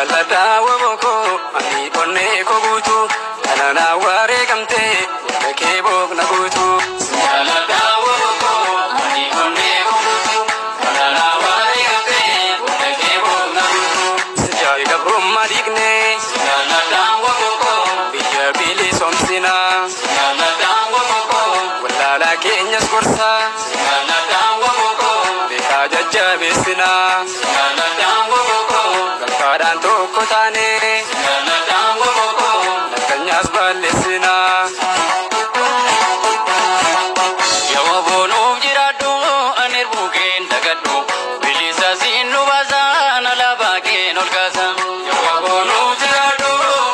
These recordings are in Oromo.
jaalladha wbo koo ani onnee koo guutuu Kana naa wareegamtee yaada kee boqna guutuu. Si jaalladha wbo koo ani onnee koo guutuu Kana naa wareegamtee yaada kee boqna guutuu. Si jaal gabrummaa diignee. Si jaalladha wbo koo biyya bilisoomsinaa. Si jaalladha wbo koo wallaalaa keenyas gorsaa. Si jaalladha wbo koo beekaa jajjabeessinaa. Si jaalladha wbo koo gamtaadhaan tokko taanee. Si jaalladha wbo koo nafxanyaas balleessinaa. Ya wbo nuuf jiraadhu ani irbuu keen dagadhu bilisa siin nu baasaan alaabaa keen ol kaasa. Ya wbo nuuf jiraadhu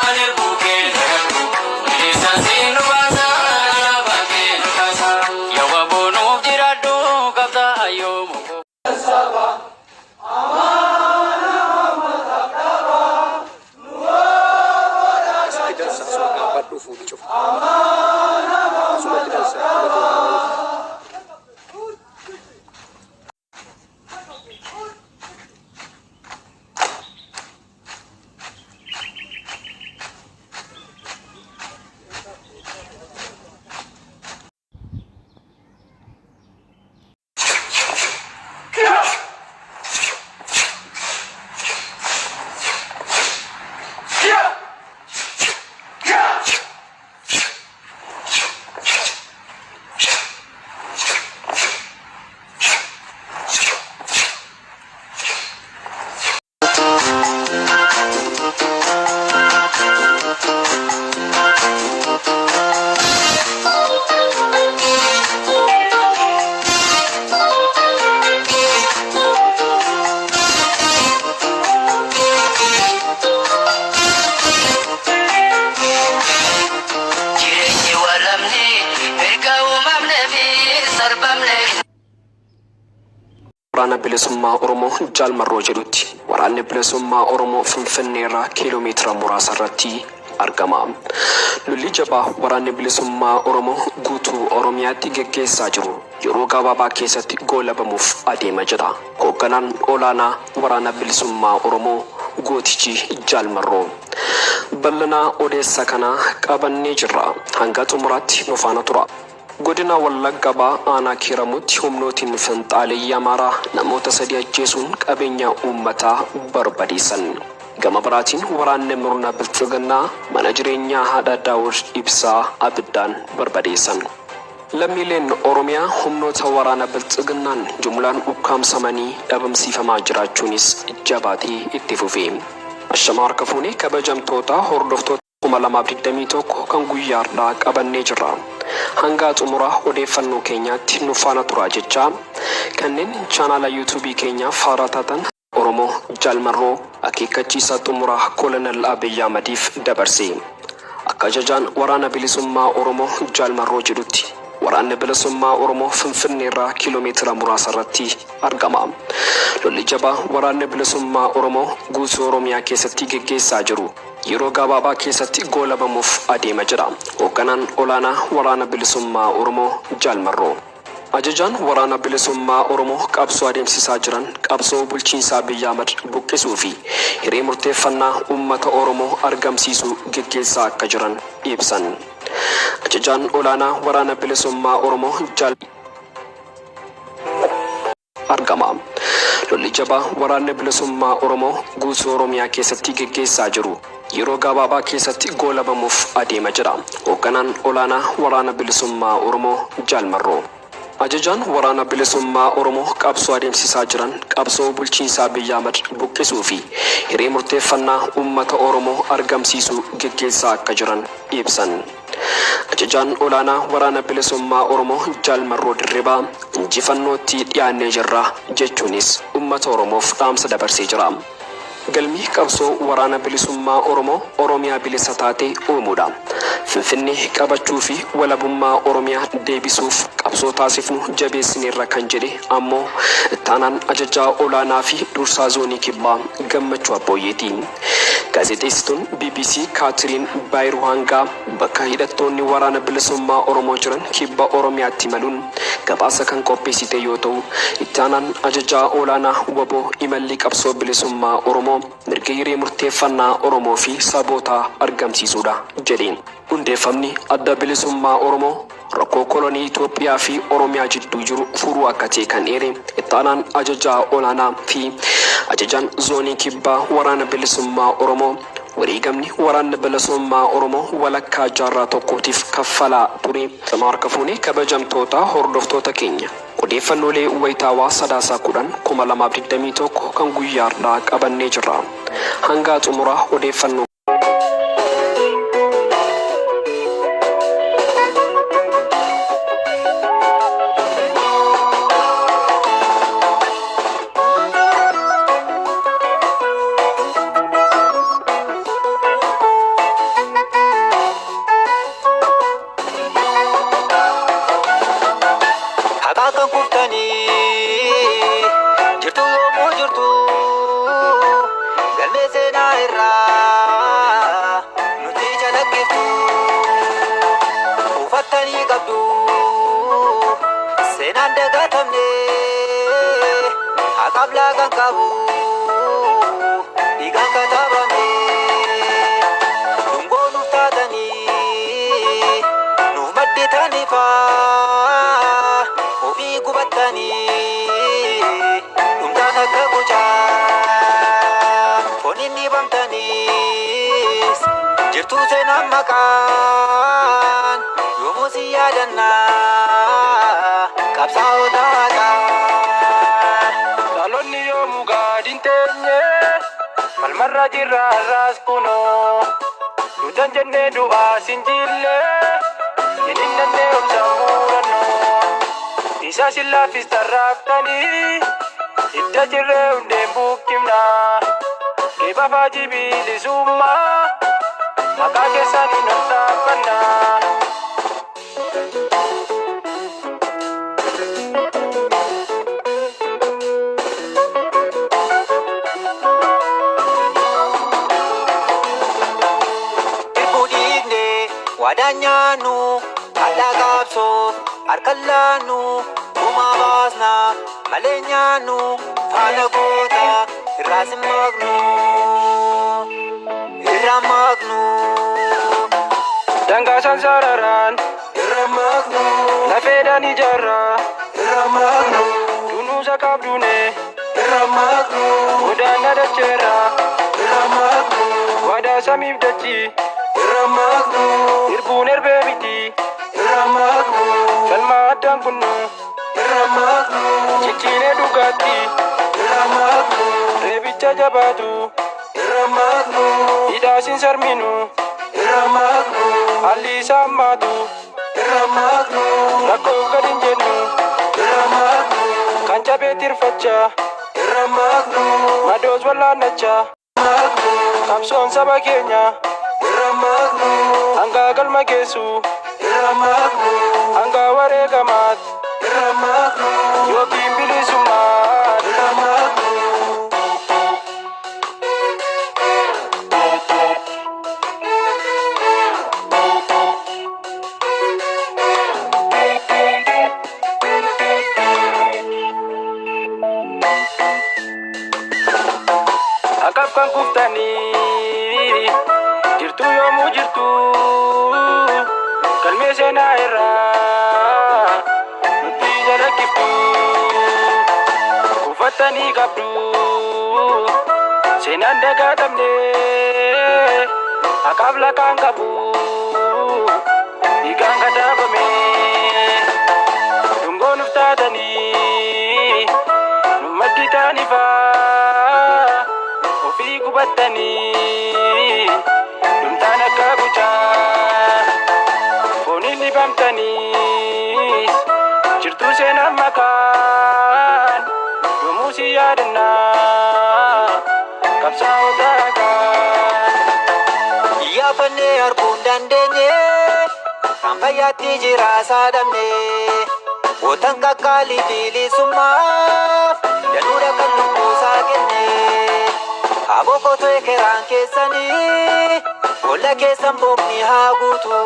ani irbuu keen dagadhu bilisa siin nu baasaan alaabaa keen ol kaasa. Ya wbo nuuf jiraadhu qabsaa'a yoomuu. Akkasitti dansa asuma dhaabbadhuu fuuli cufa. Asumatti dansa fuula kee irraa banuuf. Jireenyi walamni mirga uumamne fi sarbamne. Waraana Bilisummaa Oromoo Jaal Marroo jedhutti Waraanni Bilisummaa Oromoo Finfinneerraa kiiloo meetira muraasa irratti argama. Lolli jabaa Waraanni Bilisummaa Oromoo guutuu Oromiyaatti geggeessaa jiru yeroo gabaabaa keessatti goolabamuuf adeema jedha hoogganaan olaanaa Waraana Bilisummaa Oromoo Gootichi Jaal Marroo. Bal'ina odeessa kanaa qabannee jirra. Hanga xumuraatti nu faana turaa. Godina Wallagga Bahaa Aanaa Kiiramuutti humnootiin finxaaleyyii Amaaraa namoota 3 ajjeesuun qabeenya uummataa barbadeessan. Gama biraatiin waraanni murna Bilxiginnaa mana jireenyaa haadha Daawud Ibsaa abiddaan barbadeessan. Lammiileen Oromiyaa humnoota waraana Bilxiginnaan jumlaan ukkaamsamanii dhabamsiifamaa jiraachuunis jabaatee itti fufe. Ashamaa harka fuune kabajamtoota hordoftoota. 2021 kan guyyaa hardhaa qabannee jirra. Hangaa xumura odeeffannoo keenyaatti nu faana turaa jechaa, kanneen chaanaala YouTube keenyaaf haaraa taatan. Oromoo Jaal Marroo akeekkachiisa xumuraa Kolonel Abiy Ahmadiif dabarse. Akka ajajaan Waraana Bilisummaa Oromoo Jaal Marroo jedhutti Waraanni Bilisummaa Oromoo Finfinneerraa kiiloomeetira muraasa irratti argama. Lolli jabaa Waraanni Bilisummaa Oromoo guutuu Oromiyaa keessatti geggeessaa jiru yeroo gabaabaa keessatti goolabamuuf adeema jedha hoogganaan olaanaa Waraana Bilisummaa Oromoo Jaal Marroo. Ajajaan Waraana Bilisummaa Oromoo qabsoo adeemsisaa jiran qabsoo bulchiinsa Abiy Ahmad buqqisuu fi hiree murteeffannaa uummata Oromoo argamsiisuu geggeessaa akka jiran ibsan. Ajajaan olaanaa Waraana Bilisummaa Oromoo Jaal. argama. Lolli jabaa Waraanni Bilisummaa Oromoo guutuu Oromiyaa keessatti geggeessaa jiru yeroo gabaabaa keessatti goolabamuuf adeema jedha hoogganaan olaanaa Waraana Bilisummaa Oromoo Jaal Marroo. Ajajaan Waraana Bilisummaa Oromoo qabsoo adeemsisaa jiran qabsoo bulchiinsa Abiy Ahmad buqqisuu fi hiree murteeffannaa uummata Oromoo argamsiisuu geggeessaa akka jiran ibsan. Ajajaan Olaanaa Waraana Bilisummaa Oromoo Jaal Marroo Dirribaa injifannootti dhiyaannee jirra jechuunis uummata Oromoof dhaamsa dabarsee jira. Galmi qabsoo Waraana Bilisummaa Oromoo Oromiyaa bilisa taate uumuudha. Finfinnee qabachuu fi walabummaa Oromiyaa deebisuuf qabsoo taasifnu jabeessineerra kan jedhe ammoo Ittaanaan Ajajaa Olaanaa fi Dursaa Zoonii Kibbaa Gammachuu Abbooyyeeti. Gaazexeessituun BBC Kaatiriin Baayiruhaangaa bakka hidhattoonni Waraana Bilisummaa Oromoo jiran Kibba Oromiyaatti imaluun gabaasa kan qopheessite yoo ta'u, Itti Aanaan Ajajaa Olaanaa wbo imalli qabsoo bilisummaa Oromoo mirga hiree murteeffannaa Oromoo fi sabootaa argamsiisuudha jedhe. Hundeeffamni Adda Bilisummaa Oromoo rakkoo kolonii Itoophiyaa fi Oromiyaa jidduu jiru furuu akka ta'e kan eere Itti Aanaan Ajajaa Olaanaa fi Ajajaan Zoonii Kibbaa Waraana Bilisummaa Oromoo, wareegamni Waraanni Bilisummaa Oromoo walakkaa jaarraa tokkootiif kaffalaa ture, Harka fuune kabajamtoota hordoftoota keenya. Odeeffannoolee wayitaawaa Sadaasa 10, 2021 kan guyyaa hardhaa qabannee jirra. Hangaa xumura odeeffannoo. Haqaa kan kuftanii jirtu yoomuu jirtu galmee seenaa irraa nuti calaqqiftu ufattanii qabdu seenaan dagatamne haqaaf laaqan qabu dhiigaan katabame dungoo nuuf taatanii nuuf madditan ifaa ofii gubattanii dhumtaan akka gucaa fooniin dhibamtaniis jirtuu seenaan maqaan yoomuu si yaadannaa qabsaa'ota haqaa. Dhaloonni yoomuu gad hin teenye falmarra jirra har'as kunoo duutan jennee du'aas hin jille jininnannee obsa murannoo isa sin laaffistan raaftanii hidda jirree hundeen buqqifna geeba faajii bilisummaa maqaa keessaniin ol dhaabbanna. Irbuu diigne waadaan nyaannu hadhaa qabsoof harka laannu gumaa baasna malee nyaannu faana goota irraas hin maqnu irraa maqnu. Dangaa sansararaan irra maqnu lafeedhaan ijaarra irra maqnu dunuusa qabduune irra maqnu godaanna dacheerra irra maqnu waadaa samiif dachii irra maqnu irbuun erbee miti irra maqnu falmaa addaan kunnu irra maqnu cicciinee dhugaatti irra maqnu reebicha jabaatu irra maqnu hidhaas hin sarminu irra maqnu haalli isaa hammaatu irra maqnu rakkoof gad hin jennu irra maqnu kan cabee tirfachaa irra maqnu madoos wallaannachaa qabsoon saba keenya irra maqnu hangaa galma geessu irra maqnu hangaa wareegamaat irra maqnu yookiin bilisummaa irra maqnu. Haqaf kan kuftanii jirtu yoomuu jirtu galmee seenaa irraa nutti jalakkiftu kufattanii qabdu seenaan dagatamne haqaaf laqaan qabu dhiigaan kataabame dungoo nuuf taatanii nu madditaan ifaa ofii gubattanii dhumtaan akka gucaa fooniin dhibamtaniis jirtuu seenaan makaan yoomuu si yaadannaa qabsaa'ota haqaa. Iyyaafannee arguu hin dandeenye kan fayyaatti jiraasaa dhabne gootan qaqqaalii bilisummaaf danuudha kan lubbuusaa kenne aboo kotoo ekeraan Jazaan keessanii boolla keessan boobni haa guutu.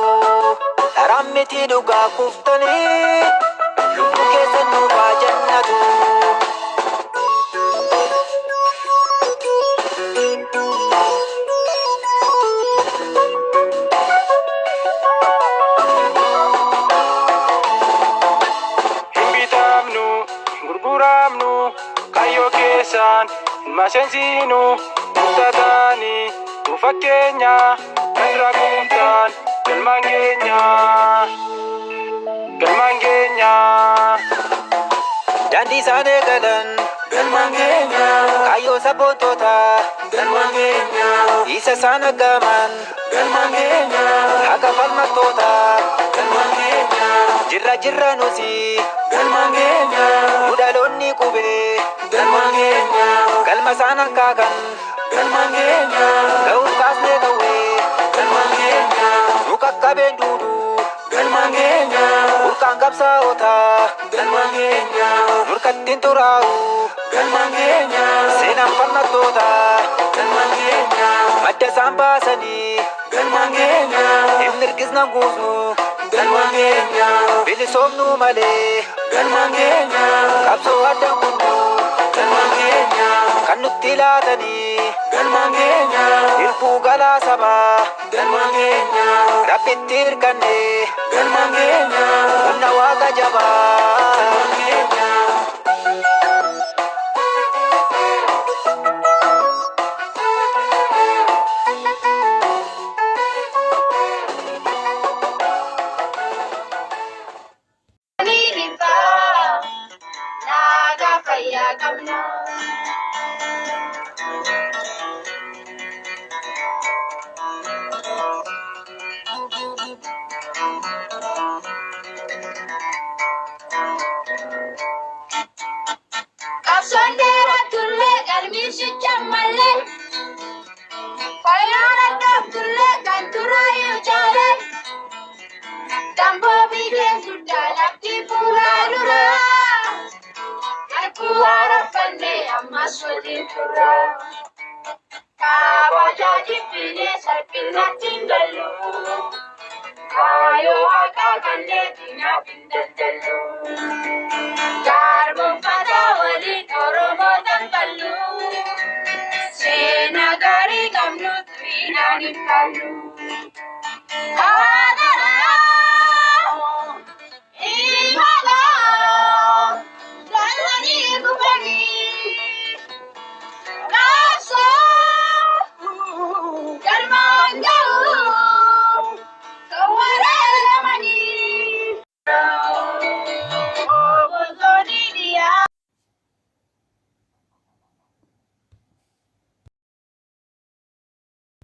Dharaan miti dhugaa kuftanii lubbuu keessan nuuf haa jannatu. Hin bitamnu, hin gurguramnu, kaayyoo keessaan hin maseensinu, murtataanii nu fakkeenya, kan raguuntaan galmaan keenya, galmaan keenya. Daandii isaan eegalan Galmaan keenya, kaayyoo sabboontootaa galmaan keenya, isa isaan aggaaman galmaan keenya, haqa falmattootaa galmaan keenya, jirra jirra nusi galmaan keenya, nu dhaloonni qubee galmaan keenya, galma isaan akkaakan galmaan keenya, ga'uuf kaasnee qawwee galmaan keenya, nu qaqqabeen duudu galmaan keenya, burqaan qabsaa'otaa galmaan keenya, nurkattiin xuraa'u galmaan keenya, seenaan falmattootaa galmaan keenya, madda isaan baasanii galmaan keenya, hin mirgisnan guusnu galmaan keenya, bilisoomnuu malee galmaan keenya, qabsoo addaan kunnu galmaan keenya, kan nutti laatanii galmaan keenya, hirbuu galaa sabaa galmaan keenya, rabbitti hirkanne galmaan keenya, humna waaqa jabaa. galmaan keenya. Nagaa fayyaa qabna. Qabsoon dheeraa turre qalbiin sicha mallee. Fayyaan addaaf turre kan turaayyuu caale. Tamboo biileen guddaa lafti fuulaa duraa. Harkuu haaromfannee ammas waliin turra. Kaabajaa jibbinee salphinatti hin gallu. Kaayoo haqaa kanneen diinaaf hin daldallu. Garboomfataa waliin Oromoo tanfallu. Seenaa gaarii qabnu xuriinaan hin faallu.